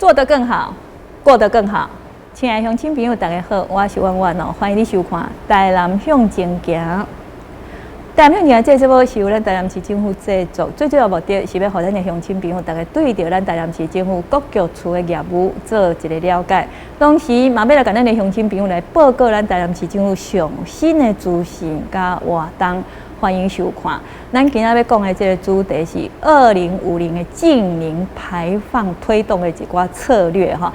做得更好，過得更好。親愛鄉親朋友，大家好，我是婉婉哦，歡迎你收看《台南向前行》。台南向前行這節目是由咱台南市政府製作，最主要目的是欲予咱的鄉親朋友，逐家對著咱台南市政府各局處的業務做一个了解。同時嘛，欲來共咱的鄉親朋友來報告咱台南市政府上新的資訊佮活動。歡迎收看。咱今仔欲講的這个主題是2050的淨零排放推動的一寡策略哈。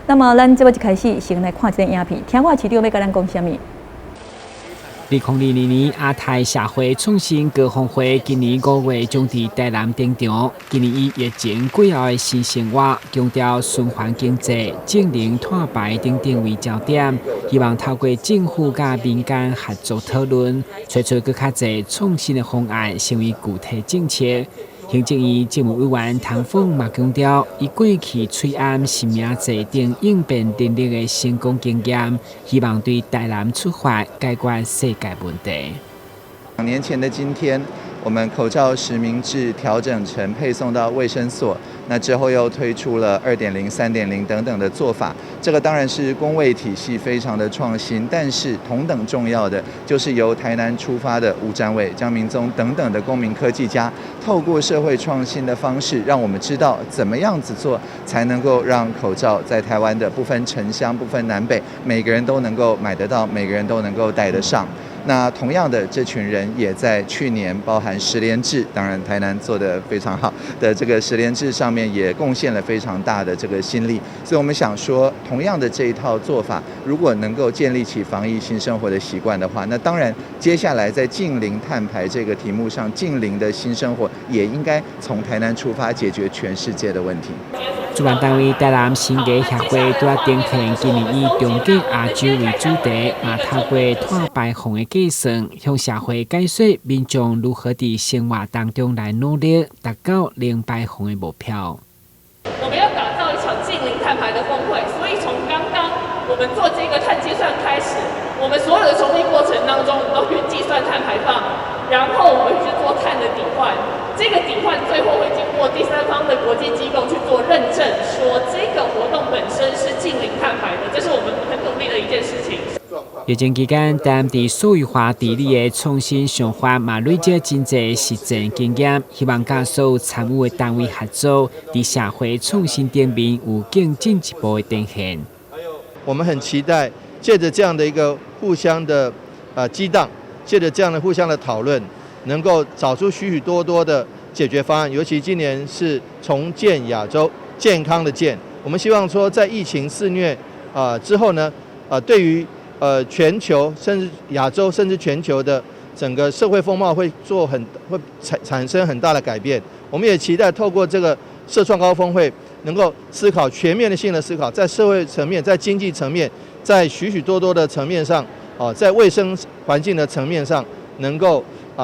那麼，咱這節目一開始先來看這个影片，聽看市長欲共咱講啥物。2022年亞太社會創新高峰會今年5月將佇台南登場。今年以疫情過後的新生活，強調循環經濟、淨零碳排等等為焦點，希望透過政府佮民間合作討論，揣出閣較濟創新的方案，成為具體政策。行政院政務委員唐鳳嘛強調，以過去喙罨實名制等應變能力的成功經驗，希望對台南出發解決世界問題。 2年前的今天，我們口罩實名制調整成配送到衛生所，那之後又推出了2.0、3.0等等的做法。這個當然是公衛體系非常的創新，但是同等重要的就是由台南出發的吳展偉、江明宗等等的公民科技家，透過社會創新的方式，讓我們知道怎麼樣子做才能夠讓口罩在台灣的不分城鄉、不分南北，每個人都能夠買得到，每個人都能夠戴得上。那同樣的，這群人也在去年包含實聯制，當然台南做得非常好的這個實聯制上面也貢獻了非常大的這個心力。所以我們想說，同樣的這一套做法，如果能夠建立起防疫新生活的習慣的話，那當然接下來在淨零碳排這個題目上，淨零的新生活也應該從台南出發，解決全世界的問題。主辦單位台南生藝協會拄仔呈現今年以重建亞洲為主題，嘛透過碳排放的計算，向社會解說民眾如何佇生活當中來努力達到零排放的目標。我們要打造一場淨零碳排的峰會，所以從剛剛我們做這個碳計算開始，我們所有的籌備過程當中，都去計算碳排放，然後我們去做碳的抵換。這個抵換最後會經過第三方的國際機構去做認證，說這個活動本身是淨零碳排的，這是我們很努力的一件事情。疫情期間，台南佇數位化治理的創新想法嘛，累積真濟實踐經驗，希望佮所有參與的單位合作，佇社會創新頂面有更進一步的呈現。我們很期待借著這樣的一個互相的激盪，借著這樣的互相的討論，能夠找出許許多多的解決方案。尤其今年是重建亞洲健康的健，我們希望說在疫情肆虐啊之後呢，對於全球甚至亞洲甚至全球的整個社會風貌會做很會產生很大的改變。我們也期待透過這個社創高峰會，能夠思考全面的性的思考，在社會層面、在經濟層面、在許許多多的層面上，啊，在衛生環境的層面上，能夠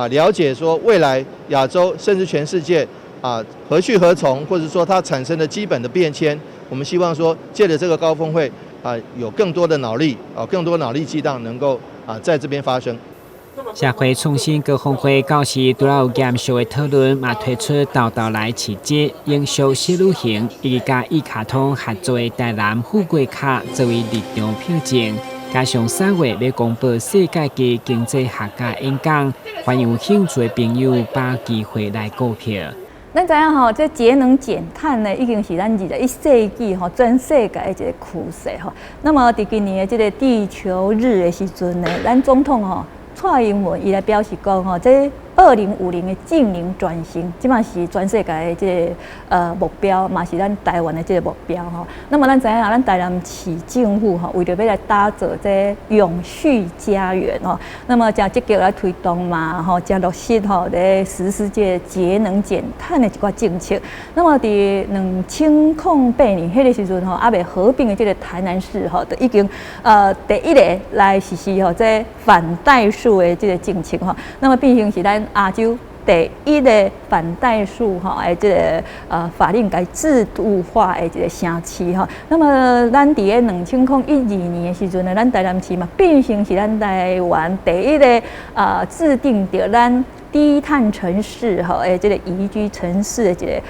了解說未來亞洲甚至全世界啊何去何從，或者說它產生的基本的變遷。我們希望說借著這個高峰會啊，有更多的腦力啊，更多腦力激盪能夠啊在這邊發生。社會創新高峰會到時除了有嚴肅的討論，嘛推出豆豆來市集、永續小旅行，以及佮一卡通合作的台南富貴卡作為入場票證。加上3月欲公布世界級經濟學家演講，歡迎有興趣的朋友把握機會來購票。咱知影吼，這節能減碳呢，已經是咱21世紀吼全世界的一个趨勢吼。那麼佇今年的這个地球日的時陣呢，咱總統吼蔡英文伊來表示講吼，這2050的淨零轉型，這嘛是全世界的這个目標，嘛是咱台灣的這个目標吼。那麼咱知影，咱台南市政府吼，為著欲來打造這永續家園吼，那麼誠積極來推動嘛吼，誠落實吼咧實施這个節能減碳的一寡政策。那麼佇2008年彼个時陣吼，猶未合併的這个台南市吼，就已經第一個來實施吼這反代數的這个政策吼。那麼變成是咱亞洲。第一个反代數吼的這个法令共制度化的一个城市吼。那麼咱佇咧2012年的時陣呢，咱台南市嘛變成是咱台灣第一个制定著咱低碳城市吼，這个宜居城市的一个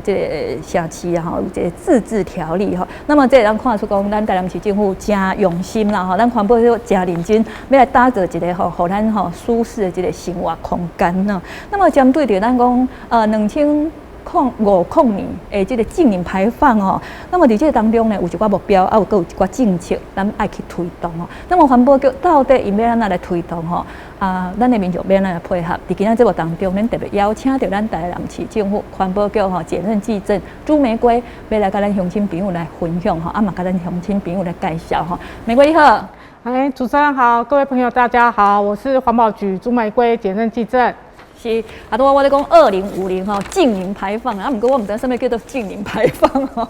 這个城市吼，有一个自治條例吼。那麼這會當看出講，咱台南市政府誠用心啦吼，咱環保局誠認真，欲來打造一个吼，予咱吼舒適的這个生活空間吶。那麼針對著咱講2050年的這个淨零排放哦，那麼佇這个當中呢，有一寡目標，啊，有閣有一寡政策，咱愛去推動哦。那麼環保局到底𪜶欲按怎來推動吼？啊，咱的民眾欲按怎來配合？佇今仔節目當中，咱特別邀請著咱台南市政府環保局吼簡任技正朱玫瑰，欲來佮咱鄉親朋友來分享吼，啊嘛佮咱鄉親朋友來介紹吼。玫瑰你好。哎，主持人好，各位朋友大家好，我是環保局朱玫瑰簡任技正。是，啊，拄仔我咧講2050吼，淨零排放啊，毋過我毋知啥物叫做淨零排放吼。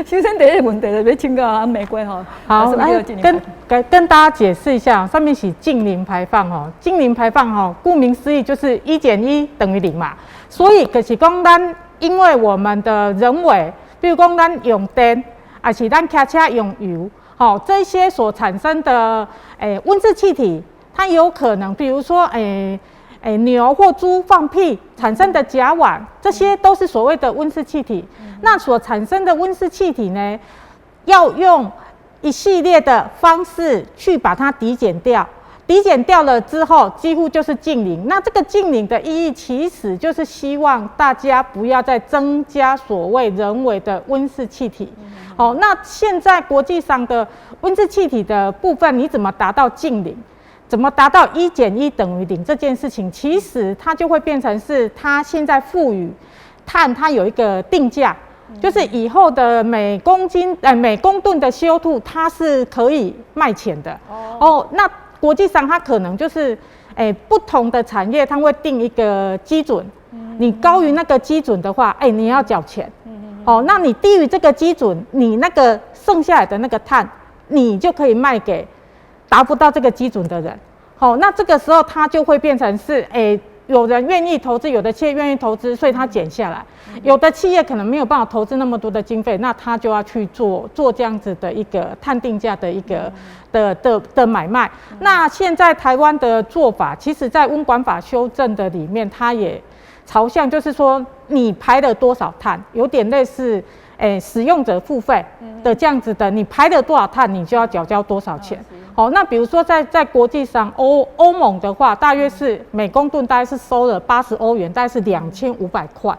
首先第一個問題就欲請教啊玫瑰吼。好，來跟大家解釋一下，啥物是淨零排放吼，淨零排放吼，顧名思義就是1減1等於0嘛。所以就是講咱因為我們的人為，比如講咱用電，抑是咱騎車用油，吼，這些所產生的溫室氣體，它有可能，比如說牛或豬放屁產生的甲烷，這些都是所謂的溫室氣體。那所產生的溫室氣體呢，要用一系列的方式去把它抵減掉。抵減掉了之後，幾乎就是淨零。那這個淨零的意義，其實就是希望大家不要再增加所謂人為的溫室氣體。好，那現在國際上的溫室氣體的部分，你怎麼達到淨零？怎麼達到1減1等於0這件事情，其實它就會變成是它現在賦予碳，它有一個定價，就是以後的每公斤每公噸的 CO2，它是可以賣錢的。哦，那國際上它可能就是不同的產業，它會定一個基準，你高於那個基準的話，你要繳錢。哦，那你低於這個基準，你那個剩下來的那個碳，你就可以賣給達不到這個基準的人。好，那這個時候它就會變成是，有人願意投資，有的企業願意投資，所以它減下來；有的企業可能沒有辦法投資那麼多的經費，那他就要去做做這樣子的一個碳定價的一個的買賣。那現在台灣的做法，其實在溫管法修正的裡面，它也朝向就是說，你排了多少碳，有點類似使用者付費的這樣子的，你排了多少碳，你就要繳交多少錢。好，那比如說在國際上，歐盟的話，大約是每公噸大概是收了80歐元，大概是2500塊。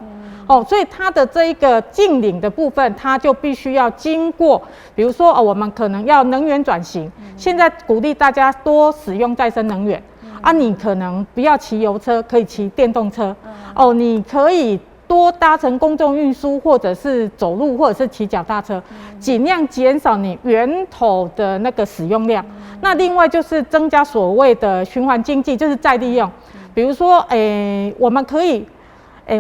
哦，所以它的這一個淨零的部分，它就必須要經過，比如說哦，我們可能要能源轉型，現在鼓勵大家多使用再生能源，啊，你可能不要騎油車，可以騎電動車，哦，你可以多搭乘公眾運輸，或者是走路，或者是騎腳踏車，盡量減少你源頭的那個使用量。那另外就是增加所謂的循環經濟，就是再利用。比如說，我們可以，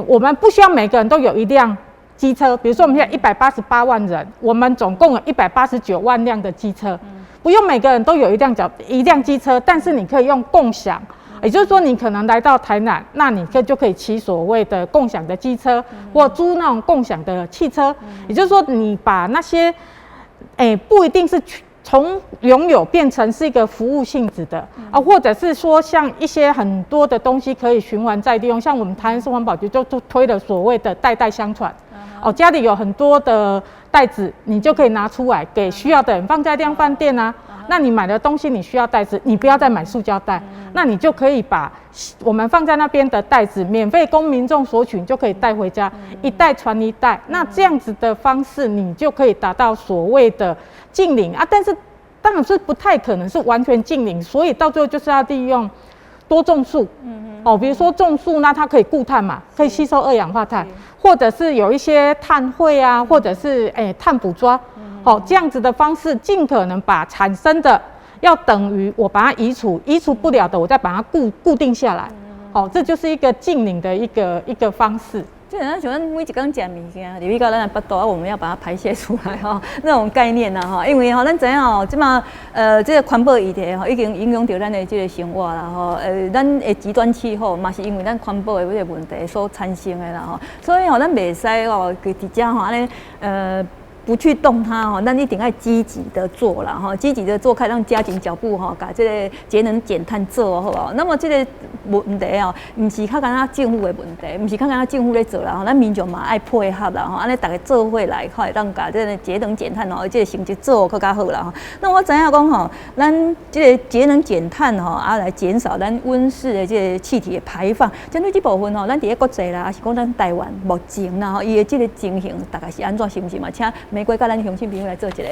我們不需要每個人都有一輛機車。比如說，我們現在188萬人，我們總共有189萬輛的機車，不用每個人都有一輛機車，但是你可以用共享。也就是說，你可能來到台南，那你就可以騎所謂的共享的機車，或租那種共享的汽車。也就是說，你把那些，不一定是從擁有變成是一個服務性質的啊，或者是說像一些很多的東西可以循環再利用，像我們台南市環保局就推了所謂的代代相傳。哦，家裡有很多的袋子，你就可以拿出來給需要的人，放在量販店啊。那你買的東西你需要袋子，你不要再買塑膠袋，那你就可以把我們放在那邊的袋子免費供民眾索取，你就可以帶回家，一代傳一代。那這樣子的方式，你就可以達到所謂的淨零啊。但是當然是不太可能是完全淨零，所以到最後就是要利用多種樹。哦，比如說種樹，那它可以固碳嘛，可以吸收二氧化碳，或者是有一些碳匯啊，或者是碳捕捉。好，這樣子的方式，盡可能把產生的要等於我把它移除，移除不了的，我再把它固定下來。好，這就是一個淨零的一個方式。就好像像咱每一工食物件，入去到咱的腹肚，啊，我們要把它排泄出來吼，那種概念啦吼。因為吼，咱知影吼，這馬這個環保議題吼，已經影響著咱的這個生活啦吼。咱的極端氣候嘛是因為咱環保的這個問題所產生的啦吼。所以吼，咱袂使哦，佇遮吼按呢不去動它吼，咱一定愛積極的做啦吼，積極的做，開當加緊腳步吼，共這個節能減碳做好無？那麼這個問題哦，毋是較干焦政府的問題，毋是較干焦政府咧做啦吼，咱民眾嘛愛配合啦吼，按呢逐家做伙來，較會當共這個節能減碳吼，這個成績做閣較好啦吼。那我知影講吼，咱這個節能減碳吼，啊來減少咱溫室的這個氣體的排放，針對這部分吼，咱佇咧國際啦，抑是講咱台灣目前啦吼，伊的這個情形大概是按怎，是毋是嘛？請玫瑰佮咱鄉親朋友來做一個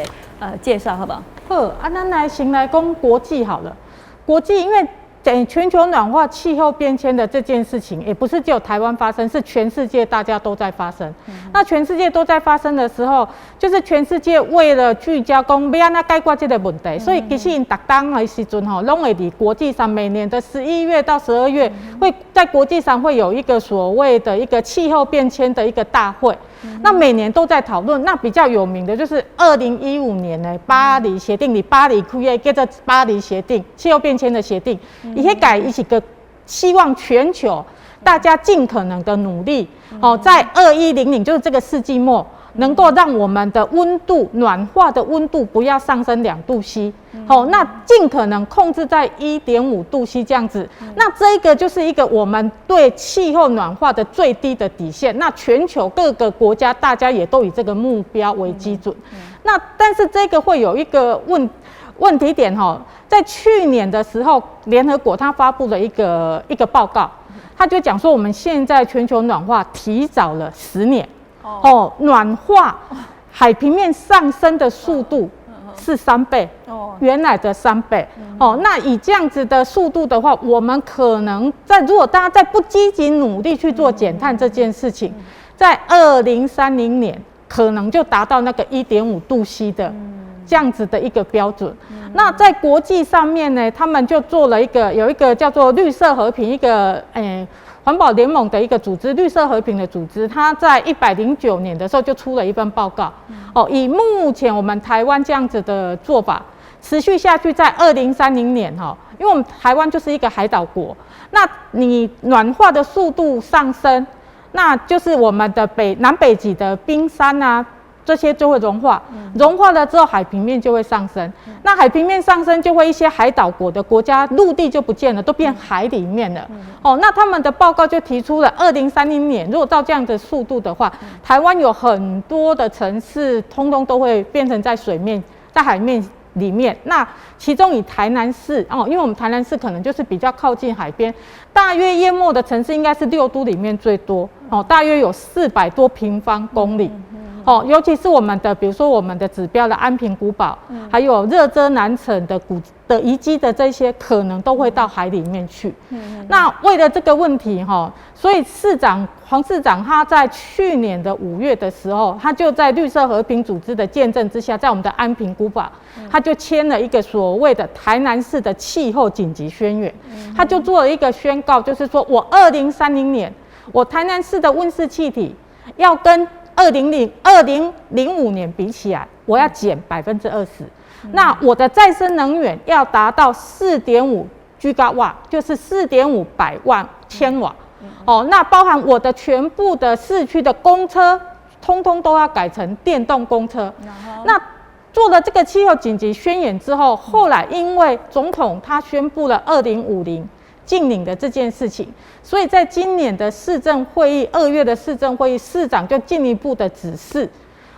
介紹，好無？好，啊，咱來先來講國際好了。國際因為等全球暖化、氣候變遷的這件事情，也不是只有台灣發生，是全世界大家都在發生。那全世界都在發生的時候，就是全世界為了聚焦講欲按怎解決這個問題，所以其實𪜶逐冬的時陣吼，攏會佇國際上每年的11月到12月，會在國際上會有一個所謂的一個氣候變遷的一個大會。那每年都在討論，那比較有名的就是2015年的巴黎協定，佇巴黎開的叫做巴黎協定，氣候變遷的協定。伊彼屆伊是個希望全球大家盡可能的努力，哦，在2100，就是這個世紀末，能夠讓我們的溫度暖化的溫度不要上升2度 C，好，那盡可能控制在1.5度 C 這樣子。那這個就是一個我們對氣候暖化的最低的底線。那全球各個國家大家也都以這個目標為基準。那但是這個會有一個問題點哈，在去年的時候，聯合國它發布了一個報告，他就講說我們現在全球暖化提早了10年，哦，暖化海平面上升的速度是三倍，哦，原來的三倍，哦，那以這樣子的速度的話，我們可能在如果大家在不積極努力去做減碳這件事情，在2030年可能就達到那個1.5度 C 的這樣子的一個標準。那在國際上面呢，他們就做了一個有一個叫做綠色和平一個環保聯盟的一個組織，綠色和平的組織，它在109年的時候就出了一份報告。哦，以目前我們台灣這樣子的做法持續下去，在2030年哈，因為我們台灣就是一個海島國，那你暖化的速度上升，那就是我們的南北極的冰山啊，這些就會融化，融化了之後海平面就會上升。那海平面上升，就會一些海島國的國家陸地就不見了，都變海裡面了。哦，那他們的報告就提出了，2030年如果照這樣的速度的話，台灣有很多的城市通通都會變成在水面、在海面裡面。那其中以台南市哦，因為我們台南市可能就是比較靠近海邊，大約淹沒的城市應該是六都裡面最多哦，大約有400多平方公里。哦，尤其是我們的，比如說我們的指標的安平古堡，還有熱遮南城的古的遺跡的這些，可能都會到海裡面去。那為了這個問題，哈，所以市長黃市長他在去年的5月的時候，他就在綠色和平組織的見證之下，在我們的安平古堡，他就簽了一個所謂的台南市的氣候緊急宣言，他就做了一個宣告，就是說我2030年，我台南市的溫室氣體要跟2005年比起來，我要減20%。那我的再生能源要達到4.5吉瓦，就是4.5百萬千瓦。哦，那包含我的全部的市區的公車，通通都要改成電動公車。那做了這個氣候緊急宣言之後，後來因為總統他宣布了二零五零淨零的這件事情，所以在今年的市政會議，2月的市政會議，市長就進一步的指示，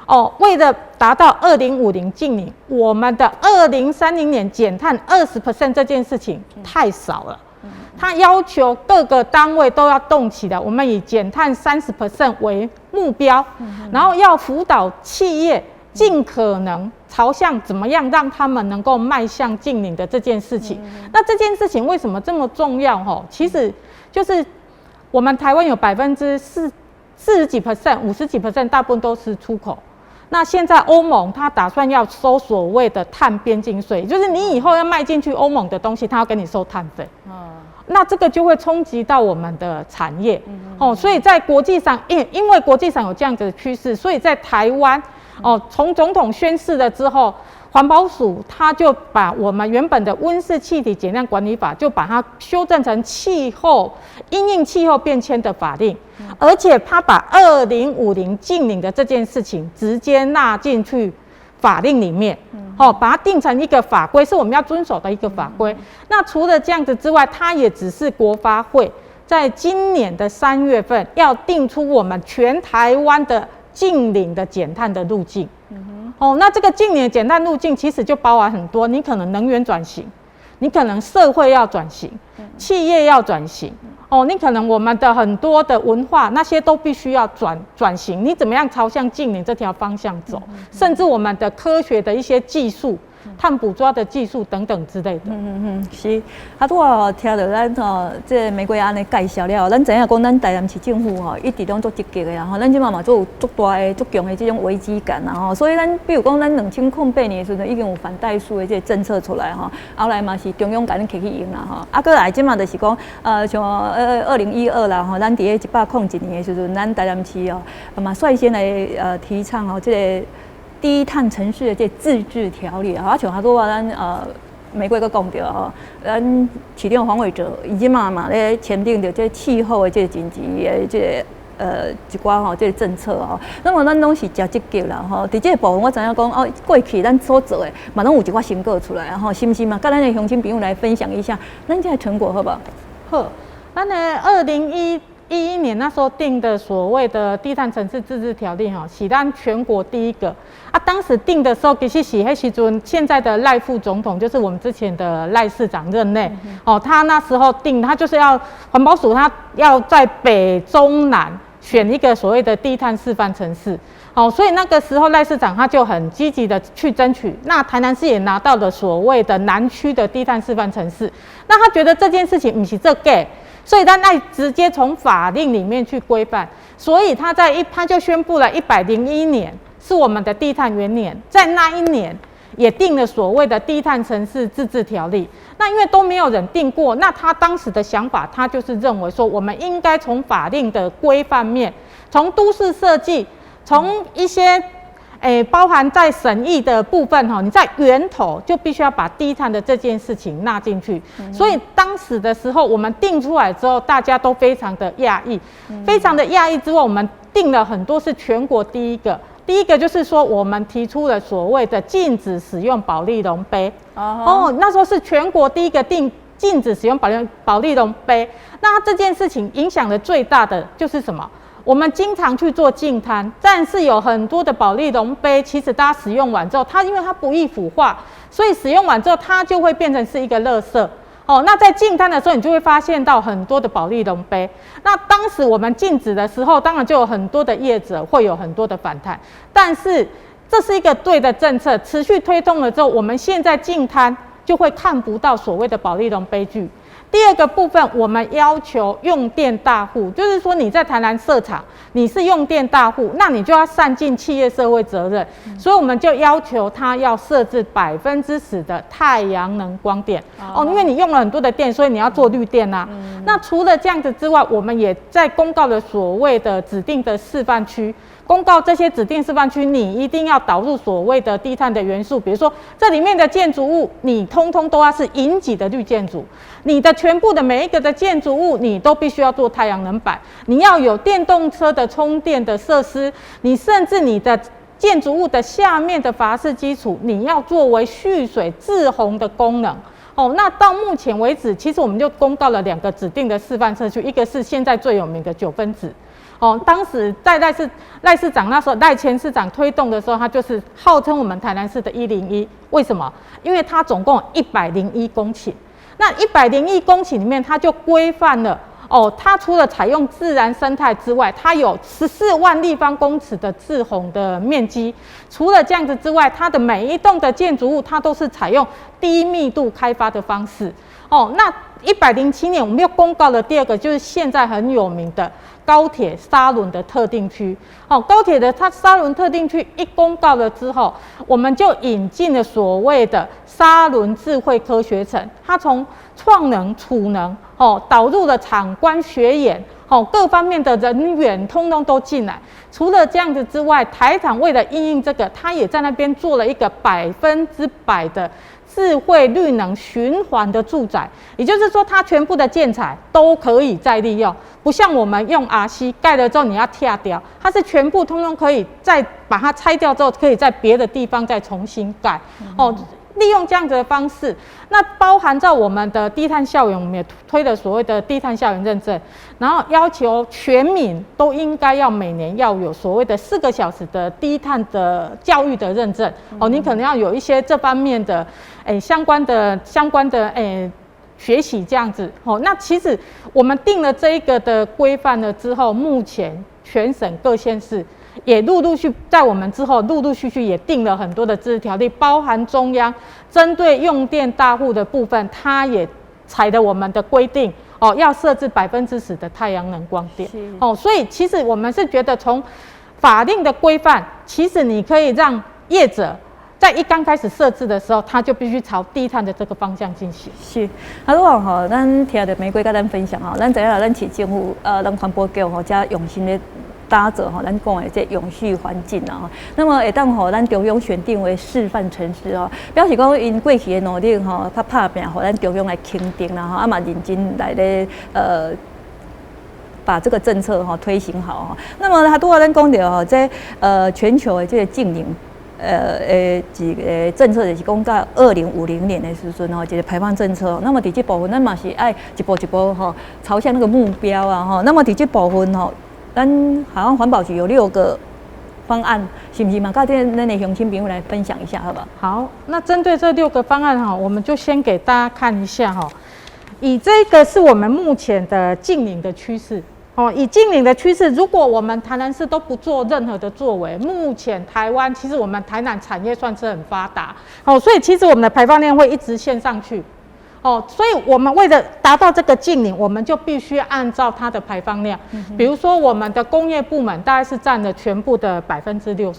哦，為了達到二零五零淨零，我們的2030年減碳20% 這件事情太少了，他要求各個單位都要動起來，我們以減碳30% 為目標，然後要輔導企業盡可能朝向怎麼樣讓他們能夠邁向淨零的這件事情。那這件事情為什麼這麼重要？吼，其實就是我們台灣有百分之四十幾 percent、50幾 percent，大部分都是出口。那現在歐盟他打算要收所謂的碳邊境稅，就是你以後要賣進去歐盟的東西，他要跟你收碳費。那這個就會衝擊到我們的產業。哦，所以在國際上，因為國際上有這樣子的趨勢，所以在台灣，哦，從總統宣示了之後，環保署他就把我們原本的溫室氣體減量管理法，就把它修正成氣候因應氣候變遷的法令，而且他把2050淨零的這件事情直接納進去法令裡面，哦，把它定成一個法規，是我們要遵守的一個法規。那除了這樣子之外，他也指示國發會，在今年的3月份要定出我們全台灣的淨零的減碳的路徑。哦，那這個淨零減碳路徑其實就包含很多，你可能能源轉型，你可能社會要轉型，企業要轉型，哦，你可能我們的很多的文化那些都必須要轉型，你怎麼樣朝向淨零這條方向走？甚至我們的科學的一些技術，碳捕捉的技術等等之類的。嗯嗯，是。啊，拄仔聽著咱吼，這個玫瑰按呢介紹了後，咱知影講咱台南市政府吼，一直攏足積極的啦吼。咱這馬嘛足有足大的、足強的這種危機感啦吼。所以咱比如講，咱2008年的時陣已經有反代塑的這個政策出來吼，後來嘛是中央共咱摕去用啦吼。啊，閣來這馬就是講，像2012啦吼，咱佇咧101年的時陣，咱台南市哦，嘛率先來提倡吼這個低碳城市的這自治條例啊，像拄仔咱玫瑰閣講著吼，咱市長黃偉哲伊這馬嘛咧簽訂著這氣候的這個緊急的這個一寡吼這個政策吼，那麼咱攏是誠積極啦吼。佇這個部分我知影講哦，過去咱所做的嘛攏有一寡成果出來吼，是毋是嘛？佮咱的鄉親朋友來分享一下咱這個成果好無？好，咱的2011年那時候定的所謂的低碳城市自治條例，吼，是咱全國第一個。啊，當時定的時候，其實是彼時陣，現在的賴副總統，就是我們之前的賴市長任內，哦，他那時候定，他就是要環保署，他要在北中南選一個所謂的低碳示範城市。哦，所以那個時候賴市長他就很積極的去爭取，那台南市也拿到了所謂的南區的低碳示範城市。那他覺得這件事情毋是做假，所以他那直接從法令裡面去規範，所以他在一他就宣布了101年是我們的低碳元年，在那一年也定了所謂的低碳城市自治條例。那因為都沒有人定過，那他當時的想法，他就是認為說，我們應該從法令的規範面，從都市設計，從一些包含在審議的部分哈，你在源頭就必須要把低碳的這件事情納進去。所以當時的時候，我們定出來之後，大家都非常的訝異，非常的訝異之外，我們定了很多是全國第一個。第一個就是說，我們提出了所謂的禁止使用保麗龍杯。哦，那時候是全國第一個定禁止使用保麗龍杯。那這件事情影響的最大的就是什麼？我們經常去做淨灘，但是有很多的保麗龍杯，其實大家使用完之後，它因為它不易腐化，所以使用完之後它就會變成是一個垃圾。哦，那在淨灘的時候，你就會發現到很多的保麗龍杯。那當時我們禁止的時候，當然就有很多的業者會有很多的反彈。但是這是一個對的政策，持續推動了之後，我們現在淨灘就會看不到所謂的保麗龍杯具。第二個部分，我們要求用電大戶，就是說你在台南設廠，你是用電大戶，那你就要善盡企業社會責任，所以我們就要求他要設置10%的太陽能光電哦，因為你用了很多的電，所以你要做綠電啊。那除了這樣子之外，我們也在公告了所謂的指定的示範區。公告這些指定示範區，你一定要導入所謂的低碳的元素，比如說這裡面的建築物，你通通都要是銀級的綠建築，你的全部的每一個的建築物，你都必須要做太陽能板，你要有電動車的充電的設施，你甚至你的建築物的下面的筏式基礎，你要作為蓄水滯洪的功能。哦，那到目前為止，其實我們就公告了兩個指定的示範社區，一個是現在最有名的九分子。哦，當時在賴市長那時候，賴前市長推動的時候，他就是號稱我們台南市的101。為什麼？因為它總共101公頃。那一百零一公頃裡面，它就規範了哦，它除了採用自然生態之外，它有14萬立方公尺的滯洪的面積。除了這樣子之外，它的每一棟的建築物，它都是採用低密度開發的方式。哦，那107年我們又公告了第二個，就是現在很有名的高鐵沙崙的特定區。哦，高鐵的它沙崙特定區一公告了之後，我們就引進了所謂的沙崙的低碳的示範區。沙崙智慧科學城，它從創能、儲能，哦，導入了產官學研，哦，各方面的人員通通都進來。除了這樣子之外，台廠為了因應這個，他也在那邊做了一個100%的智慧綠能循環的住宅，也就是說，它全部的建材都可以再利用，不像我們用 RC 蓋了之後你要拆掉，它是全部通通可以再把它拆掉之後，可以在別的地方再重新蓋。哦，利用這樣子的方式，那包含在我們的低碳校園，我們也推了所謂的低碳校園認證，然後要求全民都應該要每年要有所謂的4個小時的低碳的教育的認證。哦，你可能要有一些這方面的，相關的學習這樣子。哦，那其實我們定了這一個的規範了之後，目前全省各縣市也陸陸續在我們之後，陸陸續續也定了很多的自治條例，包含中央針對用電大戶的部分，它也採了我們的規定哦，要設置10%的太陽能光電哦，所以其實我們是覺得從法令的規範，其實你可以讓業者在一剛開始設置的時候，他就必須朝低碳的這個方向進行。是，啊，如果吼，咱聽著玫瑰佮咱分享吼，咱知影咱市政府咱環保局吼，遮用心咧打造吼，咱講的這永續環境啊，那麼會當予咱中央選定為示範城市哦，表示講𪜶過去的努力吼，較拍拚，予咱中央來肯定啦吼，啊嘛認真來咧把這個政策吼推行好吼。那麼他拄仔咱講著吼，這全球的這個淨零一個政策就是講到2050年的時陣吼，一個排放政策。那麼佇這部分，咱嘛是愛一步一步吼朝向那個目標啊吼。那麼佇這部分吼，咱好像環保局有六個方案，是毋是嘛？佮咱的鄉親朋友來分享一下，好不好？好，那針對這六個方案哈，我們就先給大家看一下哈。以這個是我們目前的淨零的趨勢哦。以淨零的趨勢，如果我們台南市都不做任何的作為，目前台灣其實我們台南產業算是很發達哦，所以其實我們的排放量會一直線上去。哦，所以我們為了達到這個淨零，我們就必須按照它的排放量。比如說，我們的工業部門大概是佔了全部的60%，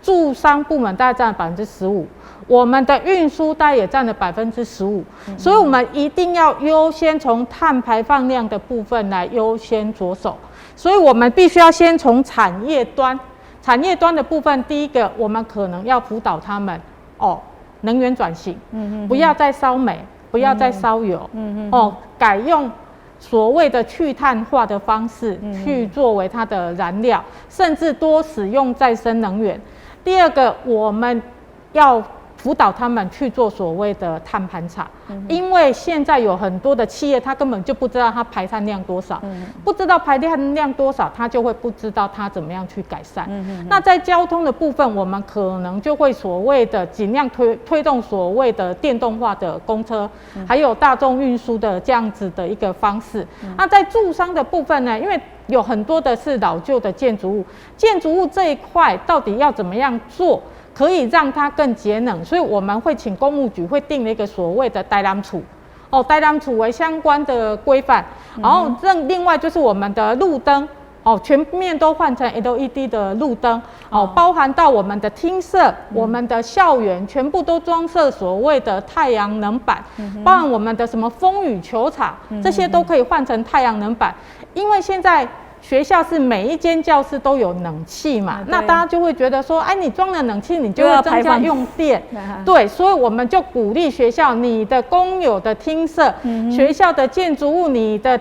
住商部門大概佔了15%，我們的運輸大概也佔了15%。所以，我們一定要優先從碳排放量的部分來優先着手。所以我們必須要先從產業端，產業端的部分，第一個，我們可能要輔導他們哦，能源轉型，不要再燒煤，不要再燒油，哦，改用所謂的去碳化的方式去作為它的燃料，甚至多使用再生能源。第二個，我們要輔導他們去做所謂的碳盤查，因為現在有很多的企業，他根本就不知道它排碳量多少，不知道排碳量多少，他就會不知道他怎麼樣去改善。那在交通的部分，我們可能就會所謂的盡量推動所謂的電動化的公車，還有大眾運輸的這樣子的一個方式。那在住商的部分呢，因為有很多的是老舊的建築物，建築物這一塊到底要怎麼樣做，可以讓它更節能，所以我們會請工務局會定了一個所謂的台南厝，哦，台南厝為相關的規範，然後另外就是我們的路燈，哦，全面都換成 LED 的路燈，哦，包含到我們的廳舍、我們的校園，全部都裝設所謂的太陽能板，包含我們的什麼風雨球場，這些都可以換成太陽能板，因為現在學校是每一間教室都有冷氣嘛，那大家就會覺得說，哎，你裝了冷氣，你就會增加用電，對，所以我們就鼓勵學校，你的公有的廳舍、學校的建築物、你的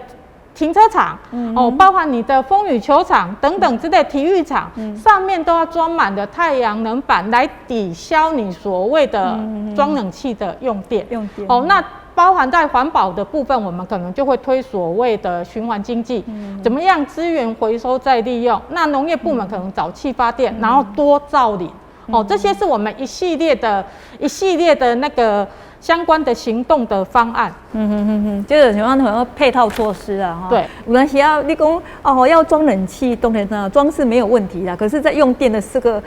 停車場，哦，包含你的風雨球場等等之類體育場，上面都要裝滿的太陽能板，來抵消你所謂的裝冷氣的用電。用電。哦，那包含在環保的部分，我們可能就會推所謂的循環經濟，怎麼樣資源回收再利用？那農業部門可能沼氣發電，然後多造林，哦，這些是我們一系列的那個相關的行動的方案。就是像很多配套措施啊，哈。對。有當時啊，你講哦，要裝冷氣，當然啊，裝是沒有問題啦。可是，在用電的這個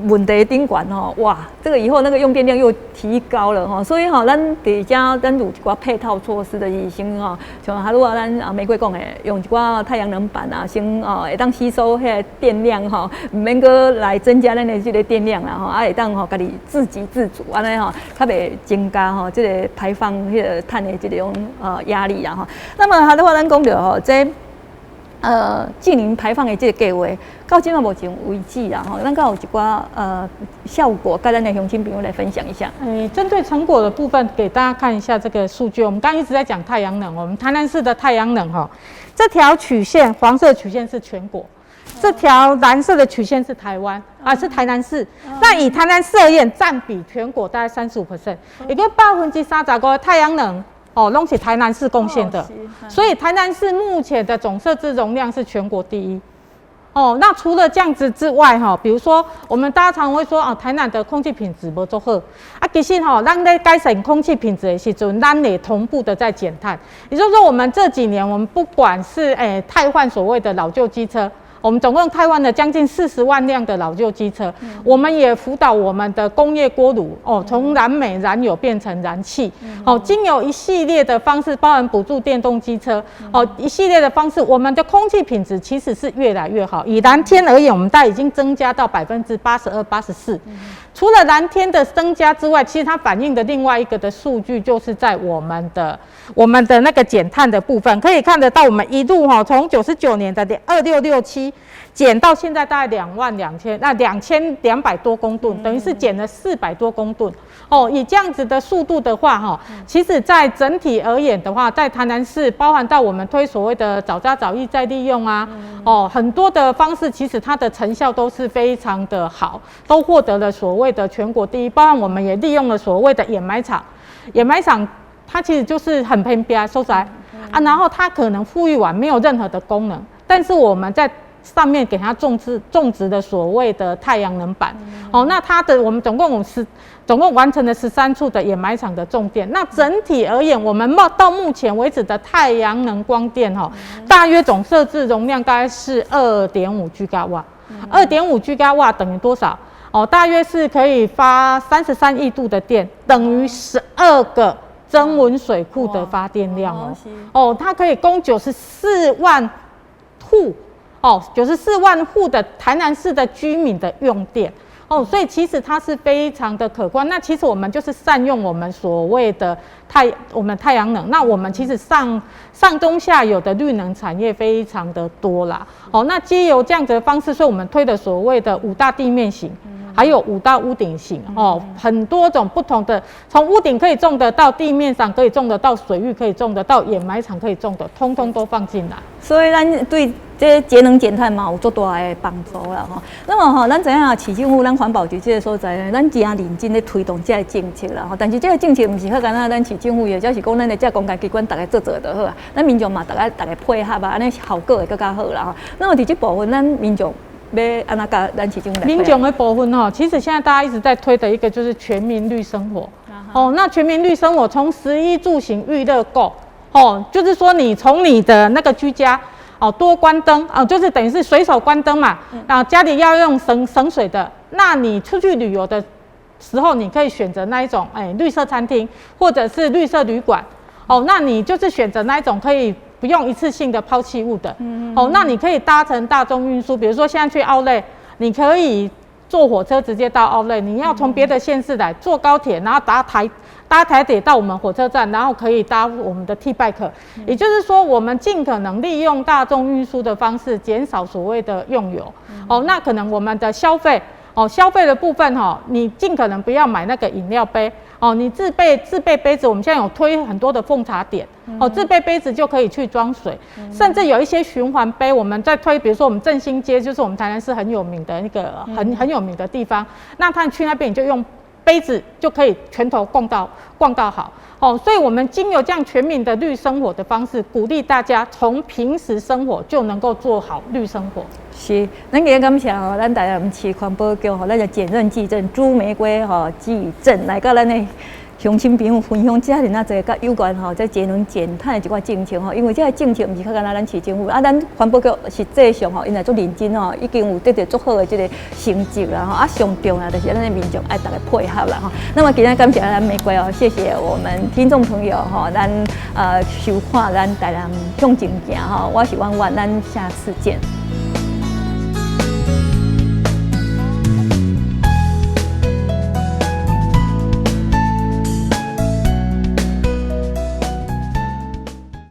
問題頂懸吼，哇，這個以後那個用電量又提高了吼，所以吼，咱佇遮咱有一寡配套措施的是先吼，像哈魯啊，咱啊玫瑰講的，用一寡太陽能板啊，先哦會當吸收彼个電量吼，毋免閣來增加咱的這個電量啦吼，啊會當吼家己自給自足，按呢吼，較袂增加吼這個排放彼个碳的這種壓力啊吼。那麼哈魯啊，咱講著吼，這淨零排放的這個計劃，到這馬目前為止啊，吼，咱敢有一寡效果，佮咱的鄉親朋友來分享一下。欸，針對成果的部分，給大家看一下這個數據。我們剛剛一直在講太陽能，我們台南市的太陽能哈，這條曲線黃色曲線是全國，這條藍色的曲線是台灣啊，是台南市。那以台南市而言，佔比全國大概35%，也就35%的太陽能。哦，攏是台南市貢獻的，所以台南市目前的總設置容量是全國第一。哦，那除了這樣子之外，哈，比如說我們大家常會說啊，台南的空氣品質無足好啊，其實吼，咱咧改善空氣品質的時陣，咱也同步的在減碳。也就是說，我們這幾年，我們不管是汰換所謂的老舊機車，我們總共汰換了將近40萬輛的老舊機車，我們也輔導我們的工業鍋爐哦，從燃煤燃油變成燃氣，哦，經由一系列的方式，包含補助電動機車，哦，一系列的方式，我們的空氣品質其實是越來越好。以藍天而言，我們大概已經增加到82%、84%。除了藍天的增加之外，其實它反映的另外一個的數據，就是在我們的那個減碳的部分，可以看得到，我們一路哈從99年的2667減到現在大概22,000，那2200多公噸，等於是減了400多公噸。哦，以這樣子的速度的話，哈，其實在整體而言的話，在台南市，包含到我們推所謂的沼渣沼液再利用啊，哦，很多的方式，其實它的成效都是非常的好，都獲得了所謂的全國第一。包含我們也利用了所謂的掩埋場，掩埋場它其實就是很偏僻所在啊，然後它可能復育完沒有任何的功能，但是我們在上面給它種植的所謂的太陽能板，哦，那它的我們總共完成了13處的掩埋場的種電。那整體而言，我們到目前為止的太陽能光電哈，大約總設置容量大概是2.5 吉瓦。2.5 吉瓦等於多少？哦，大約是可以發33億度的電，等於12個曾文水庫的發電量哦。哦，它可以供九十四萬戶。哦，九十四萬戶的台南市的居民的用電哦，所以其實它是非常的可觀。那其實我們就是善用我們所謂的我們太陽能。那我們其實上上中下游的綠能產業非常的多啦。哦，那藉由這樣子的方式，所以我們推的所謂的五大地面型，還有五大屋頂型哦，很多種不同的，從屋頂可以種的到地面上可以種的，到水域可以種的，到掩埋場可以種的，通通都放進來。所以咱對這節能減碳嘛有足大的幫助啦吼。那麼吼，咱知影市政府、咱環保局這個所在呢，咱誠認真咧推動這个政策啦吼。但是這個政策毋是好干焦咱市政府，或者是講咱的這個公家機關逐家做做就好啊。咱民眾嘛，逐家逐家配合啊，按呢效果會閣較好啦吼。那麼佇這部分，咱民眾欲按怎佮咱市政府來？民眾的部分吼，其實現在大家一直在推的一個就是全民綠生活。哦，那全民綠生活從食衣住行娛樂購，哦，就是說你從你的那個居家。哦，多關燈哦，就是等於是隨手關燈嘛。啊，家裡要用省省水的，那你出去旅遊的時候，你可以選擇那一種，欸，綠色餐廳或者是綠色旅館。哦，那你就是選擇那一種可以不用一次性的拋棄物的。哦，那你可以搭乘大眾運輸，比如說現在去奧萊，你可以坐火車直接到奧萊。你要從別的縣市來，坐高鐵，然後搭台鐵到我們火車站，然後可以搭我們的 T bike，也就是說，我們盡可能利用大眾運輸的方式，減少所謂的用油。哦，那可能我們的消費，哦，消費的部分哈，你盡可能不要買那個飲料杯，哦，你自備杯子，我們現在有推很多的奉茶點，哦，自備杯子就可以去裝水，甚至有一些循環杯，我們在推，比如說我們振興街就是我們台南市很有名的那個很有名的地方，那他去那邊你就用杯子就可以全頭逛到好哦，所以我們經由這樣全民的綠生活的方式，鼓勵大家從平時生活就能夠做好綠生活。是，咱今日感謝吼，咱台南市環保局吼，咱的簡任技正朱玫瑰吼技正來到咱的鄉親朋友分享遮爾仔濟佮有關吼，這節能減碳的一寡政策吼，因為這个政策毋是較干焦咱市政府，啊，咱環保局實際上吼，𪜶也足認真吼，已經有得著足好的這个成績啦吼，啊，上重要就是咱的民眾愛逐家配合啦吼。那麼今日感謝咱玫瑰哦，謝謝我們聽眾朋友吼，咱收看咱台南向前行吼，我是婉婉，咱下次見。